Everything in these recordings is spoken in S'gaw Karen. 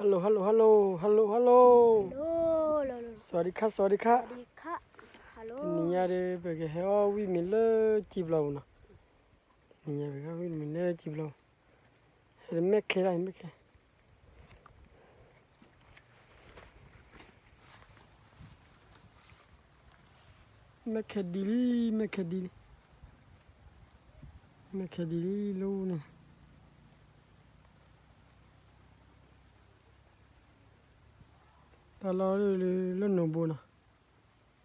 Hello hello hello hello hello สวัสดีค่ะ สวัสดีค่ะ တနံၤညါဒီး ပကဟဲအီၣ်ဝံၣ်မ့ၤလၢကံဘျီပူၤနီၤ. တနံၤညါပကဟဲအီၣ်ဝံၣ်မ့ၤလၢကံဘျီပူၤ, ဟဲတမဲာ်ခဲဒၣ် မဲာ်ခဲ မဲာ်ခဲဒ်လံ, မဲာ်ခဲဒ်လံ, မဲာ်ခဲဒ်လံလၢန့ၣ်, တၢ်လီၢ်လၢနီၢ်ဘိနီၤ, လၢနီၢ်ဘိ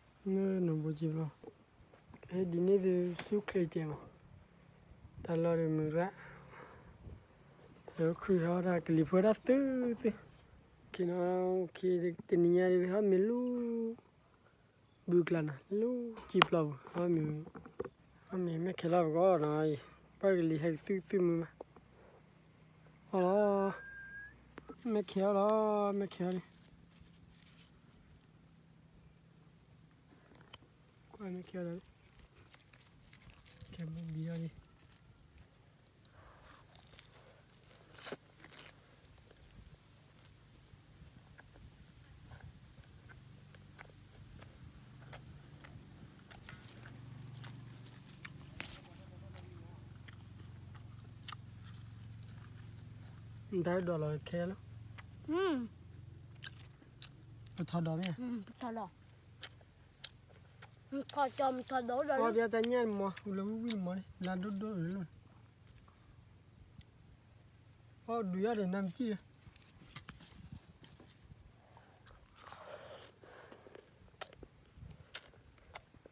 ကံဘျီ, ကဟဲဒ်န့ၣ်သုဆူၣ်ချ့ကဲမး, တၢ်လီၢ်ဒီးမုၢ်ရၣ်, ဟဲခုၣ်ဟဲအီၣ်တၢ်ကလံၤဖိဒၣ်သုသု, ခဲနီၤ, တနံၤညါဒီး ဟဲအီၣ်မ့ၤလၢ ဘုကျါနီၤ, လၢကံဖျီပူၤ, အီၣ်မ့ၤမဲာ်ခဲလီၤပဂီၢ်နီၤ, ပှၤကလံၤဟဲကသုၣ်သုၣ်မုာ်မး, အီၣ်လီၤ, မဲာ်ခဲအီၣ်လီၤ, မဲာ်ခဲအီၣ်လံ, ကွၢ်မဲာ်ခဲအီၣ်လီၤ, ခဲဘိဘံအီၤလံ. နတၢ်ဒိးလီၤခဲလီၤ, ပထီၣ်ဒီးမ့ၢ်, ပထီၣ်ဒီး, ပထီၣ်ဒီး, ပှၤပျါတၢ်ညၣ်မီၤ ဝံၤလၢဝံၣ်မီၤန့ၣ် လၢဒိၣ်ဒိၣ်လီၤ, အီၣ်ဒုးယၤဒီးနါမကံၢ်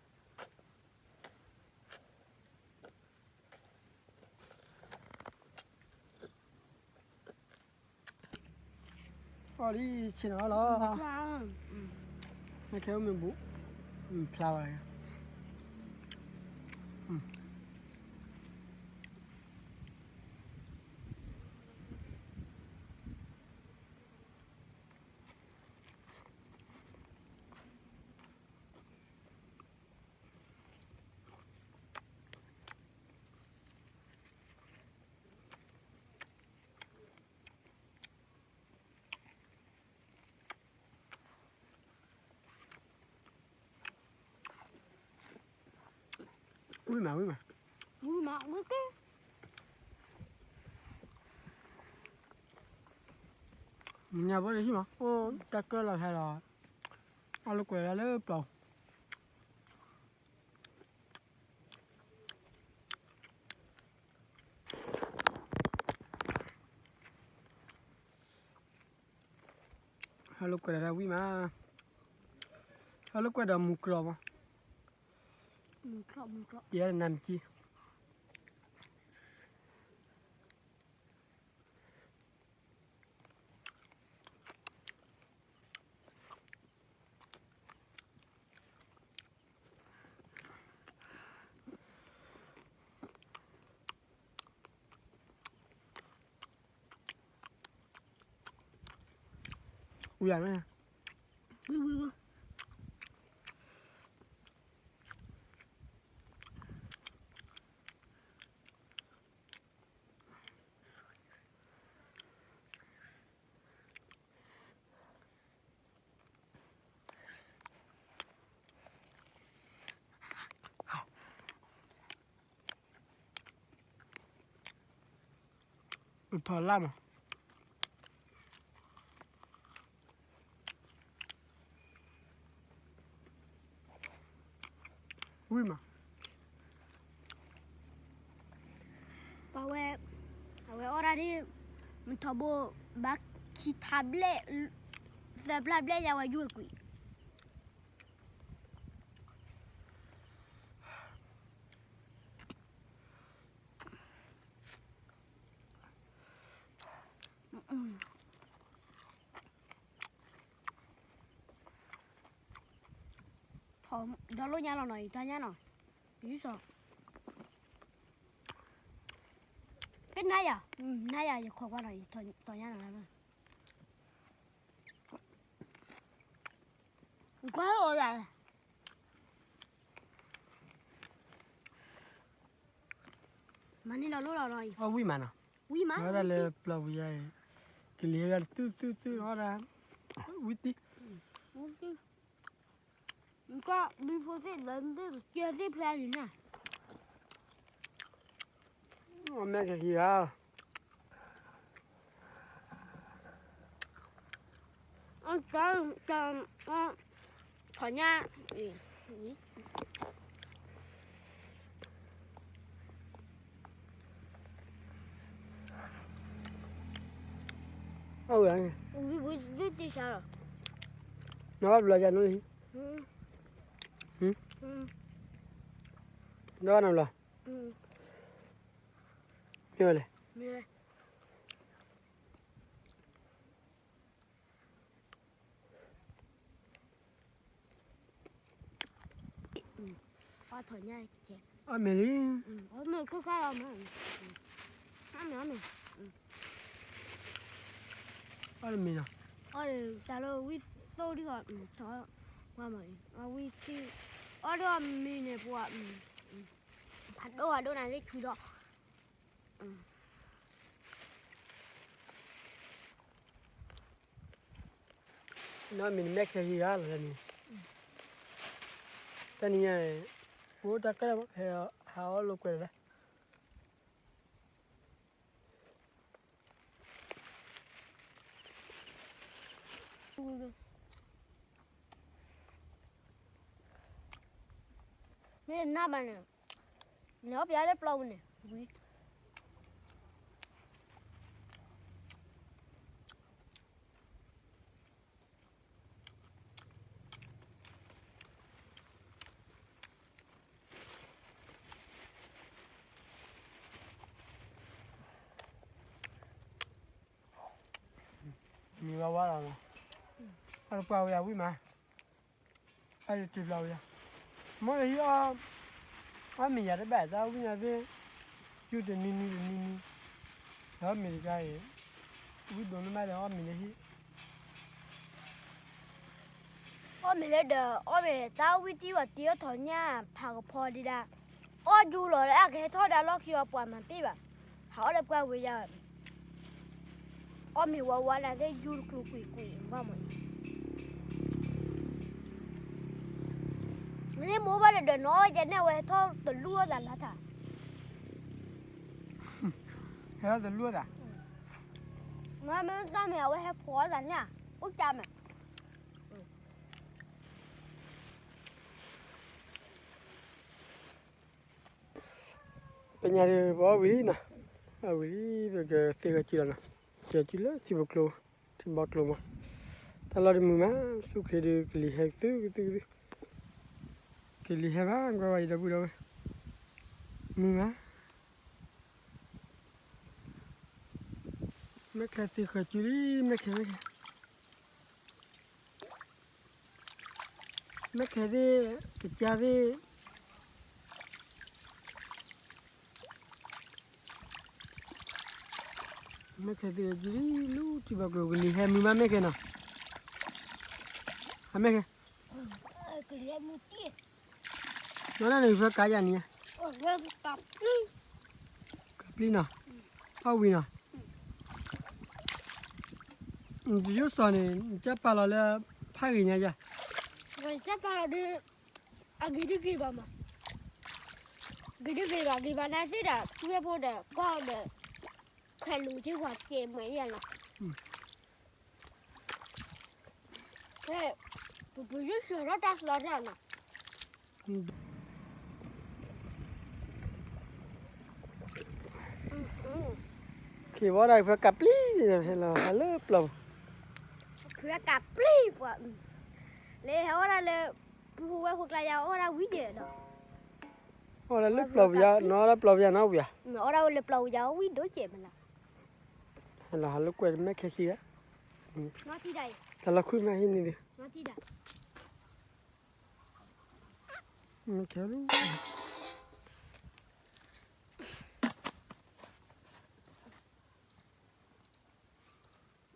အီၣ်လံဆ့ၣ်နီၤလီၤ, မ့ၢ်ခဲအိၣ်မ့ၢ်ဘူး, ဖျါဝဲ, ဝံၣ်မး ဝံၣ်မး, ဝံၣ်မး, မုၢ်ညါဘီတဟံၣ်မး အိၣ်တၢ်ကၢၢ်လီၤဟဲလီၤ, အီၣ်လိာ်ကွဲလၢပျီ ဟဲလိာ်ကွဲဒီးဝံၣ်မး, ဟဲလိာ်ကွဲဒီးမူၤကျိၤမး, ယဲနါမကံၢ် ဝံၤမ့ၢ်, ဝံၤဝံၤဝံၤ. ပထီၣ်လၢ်မး, ဝံၣ်မး, ပဝဲ, အဝဲအီၣ်ဒၣ်ဒ်, မထီဘိ, ဘၣ်ခံထါဘျဲၣ်, သၢဖျၢၣ်ဘျဲၣ်ယါဝဲယုၢ်ကွံာ် ထီၣ်ဒီလိာ်ညါလီၤနီၤ ယတၢ်ညၣ်နီၤ, ယုၢ်စီၤ, ကနၣ်ယၤ, နၣ်ယၤ ယခိးကွၢ်နီၤ ယထီၣ်ညၣ်နီၤ, ကွၢ်အိၣ်ယၤ, မၤန့ၢ်လီၤလိၣ်လီၤနီၤ, အီၣ်ဝံၣ်မးနီၤ, ဝံၣ်မး, ဝဲဒၣ်လၢပျီပူၤယါအံၤ, ကလံၤဟဲဂၤသုသုသုအီၣ်ဒၣ် ဝံၣ်တံၢ်, ဝံၣ်တံၢ်, ကဘံဖိသ့ၣ်လၢသ့ၣ်ကစၢၢ်သ့ၣ်ဖျါန့ၣ်နၤ, အမဲာ်ကဟံၤဧါ ထီၣ်ညါ, အဝဲ, နဘၣ်ဘျီယၤနီၢ်လံ, နဘၣ်နဘျီ, မ့ၢ်ဝဲလဲၣ်. အီၣ်ထီၣ်ညါ, အီၣ်မ့ၤလံ, အီၣ်မ့ၤခိၣ်ခါလီၤမး, အီၣ်မ့ၤ, အီၣ်မ့ၤ, အီၣ်မ့ၤလီၤ, အီၣ်တၢ်လၢဝံၣ်သိဒံးဃီ, ထီၣ်, ဝံၣ်သံ, အီၣ်ဒီးမ့ၤန့ၣ်ပှၤ, ဖးဒိၣ်ဖးဒိၣ်နၤသ့ၣ်ဆူဒီး နီၢ်မ့ၢ်နမဲာ်ခဲဟံးဂၤလီၤတၢ်န့ၣ်, တၢ်နံၤညါန့ၣ်, ပအိၣ်တၢ်ကဲလၢဟဲဟးအီၣ်လိာ်ကွဲလီၤဒၣ်, မ့ၢ်နနၢ်ဘၣ်န့ၣ်, နအီၣ်ပယါလၢပျီပူၤန့ၣ်, ဝံၤ မံၤဝါဝါလီၤနီၤ, အတပှၢ်ဝဲယၤဝံၣ်မး, အတထံၣ်ဘျီဝဲယၤ, မ့ၢ်လၢဟံၣ်အီၣ်, အီၣ်မ့ၤယၤတဘၣ်သးဝံၣ်ညါသ့ၣ်, ယူၢ်တနံၤနံၤတနံၤနံၤ, ဒီးမ့ၢ်တကါအံၤ, ဝံၣ်ဒိးန့ၢ်မးဒီးအီၣ်မ့ၤလၢဟံၣ် အီၣ်မ့ၤလၢဒီး အီၣ်မ့ၤတၢ်ဝံၣ်တံၢ်ဝဲတ့အီၣ်ထီၣ်ညၣ်ဖးကဖီဒံးဒၣ်, အီၣ်ယူၤလီၤလၢအကဟဲထီၣ်ဒၣ်လီၢ်ခံအီၤပှၤမၤပ့ၢ်ဘၣ်, ဟးအီၣ်လၢပှၢ်ဝဲယၤ, အီၣ်မ့ၤဝါဝါနၤသ့ၣ်ယူၤတကျိၤကွံာ်ကွံာ်ဘၣ်မး, မ့ၢ်မိၢ်ဘၣ်လၢဒီးနအီၣ်ယဲန့ၣ်အဝဲဟဲထီၣ်တလူၢ်အီၣ်သးလါထါ ဟဲထီၣ်တလူၢ်သး, မ့ၢ်တၢ်မ့ၢ်အဝဲဟဲဖိးအီၣ်သးန့ၣ်, အိၣ်ကၢ်မး, ပညါဒီးပအီၣ်ဝံၤလံနီၤ, အီၣ်ဝံၤလံ ပကသ့ဂဲၤစုလီၤနီၤ, ကဲစုလၢထံဘီကျိ, ထံဘီကျိမး, တၢ်လီၢ်တမုာ်မး, ဆူၣ်ချ့ဒီးကလံၤဟဲကသုကသုကသု, ကလံၤဟဲဘၣ်ကွၢ်ဝဲအံၤဒီပုၢ်ဒီဝဲၢ်, မုာ်မး, မဲၢ်ချဲသ့ဂဲၤစုလံ, မဲၢ်ချဲ မဲၢ်ချဲ မဲၢ်ခဲသ့ၣ်, ကစၢ်သ့ၣ်, မဲၢ်ခဲသ့ၣ် ကလံၤလူထံဘီကျိ ကလံၤဟဲမုာ်မး မဲၢ်ခဲနီၤ, အမဲၢ်ခဲ, ကလံၤဟဲမုာ်တံၢ်, နီၢ်နၢ်န့ၣ် ဖဲကါယၤန့ၣ်, ကပျံၢ်နီၤ, ဖးဝံၤနီၤ, ယိၣ်စီၤန့ၣ် နကပာ်လီၤလၢ ဖးဂ့ၤညါယၤ, ကပာ်လီၤဒီး အဂ့ၤဒုးဂ့ၤဘၣ်မး, ဂ့ၤဒုးဂ့ၤဘၣ် ဂ့ၤဘၣ်နၤသ့ၣ်ဒီး သူဝဲဖိဒီး ကွၢ်ဒီး ခဲလူၤက့ၤဝဲကဲးမးယဲလီၤ, ဖဲ ပပယိၣ်စၢၤထီၣ်တၢ်သီတၢ်နီၤ, ခံဝီဒၣ်ဖဲကးပျံၤ, ဟဲလီၤဟးလၢပျီပူၤ, ဖဲကးပျံၤပှၤ, လၢဟဲအီၣ်ဒၣ်လၢ ပူၤဝဲဖိကျါယၤအီၣ်ဒၣ်ဝံၤယဲဒီး, အီၣ်ဒၣ်လၢပျီပူၤယၤ နအီၣ်ဒၣ်ပျီပူၤယၤနီၤဝံၤဧါ, အီၣ်ဒၣ်ဝဲလၢပျီပူၤယၤဝံၤဒိၣ်ကဲးမးလီၤ, ဟဲလီၤဟးလၢကွဲးမဲၢ်ခဲခံဂၤ, တၢ်လီၤခွံမးဟံးန့ၣ်ဒီး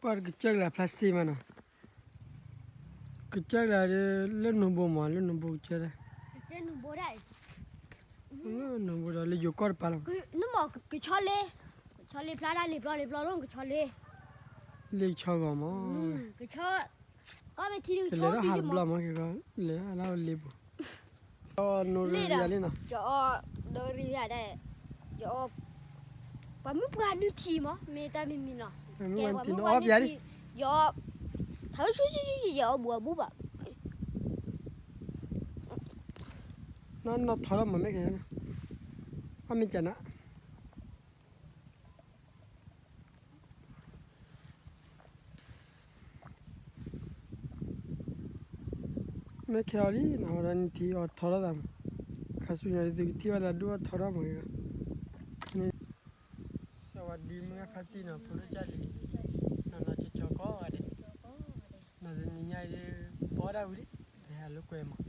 ပှၤတကစၢၢ်ကလၢ်ဖျါစ့မးနီၤ, ကစၢၢ်ကလၢ်ဒီး လၢနိၣ်ဘိမး လၢနိၣ်ဘိကစၢၢ်ဒၣ်, လၢနိၣ်ဘိဒီးလၢယိၤကီၢ်တပၤလီၤ, နမ့ၢ်ကဆီလ့, ကဆီလ့ဖျါဒၣ်လံာ်ပျီလံာ်ပျီလီၤ ကဆီလ့, လ့ၣ်ဆီဂီၤမး, ကဆီ, ကလဲၤထီၣ်ဟးတဘျီမး, ကလဲၤလၢလ့ၣ်ပူၤ, အီၣ်နိရံယၤလံနီၤ, ယအီၣ်, ပှၤမုၢ်ပှၢ်နုၢ်ထံမး မ့ၢ်တၢ်မံၤမံၤနီၤ, ပှၤမုၢ်ပှၢ်နုၢ်ထံ, ယအီၣ်, ထးဆူ, ယအီၣ်ဘူးအဘူးဘၣ်, နီၢ်နီၢ်ထီထီၣ်မး မ့ၢ်ကဲ, အီၣ်မ့ၢ်ကနၤ မ့ၢ်ခဲအီၤလံနီၤ, ဝဲဒၣ်နထံၣ်အီၣ်ထီထီၣ်သးမး, ခါဆူညါဒ်သုကထံၣ်ဘၣ်လၢအဒိၣ်အီၣ်ထီထီၣ်မး, စဝၤဒံမုၢ်ဂၢ်ဖါတံၢ်နီၤ, ဖိဒိၣ်ကၢ်လံၤ, နီၢ်နီၢ်ကၠီကၠီကိးဂၤဒဲး, နီၢ်တနံၤညါအံၤဒ် ပအီၣ်ဒၣ်ဝံၤလံ, ပဟဲလၢကွဲမး,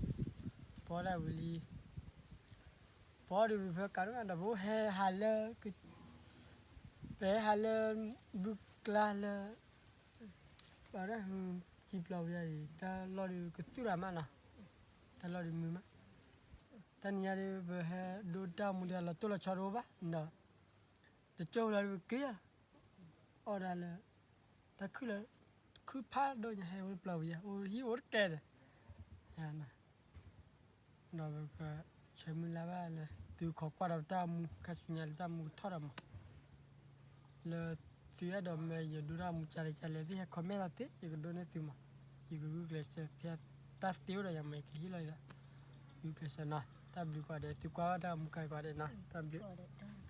ပအီၣ်ဒၣ်ဝံၤလံ ပအီၣ်ဒံးဝံၤဖဲကးဒိၣ်ဒီး ပဟဲဟးလၢ, ပဟဲဟးလၢ, ဘုကျါလၢ, ဘၣ်ဒၣ်ဟူ, ကံပျီပယါအံၤ တၢ်လီၢ်ဒုးကသူၣ်ရၤမးနီၤ, တၢ်လီၢ်ဒုးမုာ်မး, တနံၤညါဒ် ပဟဲဒိတၢ်မူဒီး လီၤတိၢ်လီၤဆီတအိၣ်ဘၣ်ဒီး, တကၠိလီၤဒ်ပက့ၤယၤ, အီၣ်ဒၣ်လၢ, တၢ်ခုၣ်လၢ, ခုၣ်ဖးဒိၣ်ညါဟဲအိၣ်ပျီပယါ အိၣ်ဟံၣ်အိၣ်တကဲဒီး, ယၤနီၤ ဒီးပက, ဆၢမုၢ်လၢ်ဘၣ်လၢ သုခိးကွၢ်ဒီးပတၢ်မူ ခါဆူညါလၢတၢ်မူကထီၣ်ဒီးမး, လၢသုအဲၣ်ဒိးမၢယဒိတၢ်မူကလဲၤကလဲၤ သုဟဲ comment သ့ ယကဒိန့ၢ်သုမး, ယကဂုာ်ကျဲးစၢး ဖဲတၢ်သ့အိၣ်ဒီးယၤမး ယကဟ့ၣ်လီၤယၤ, ဂုာ်ကျဲးစၢးနီၤ တၢ်ဘျုးကိးဂၤဒဲး သုကွၢ်ဘၣ်တၢ်မူကါကိးဂၤဒဲးနီၤ တၢ်ဘျုး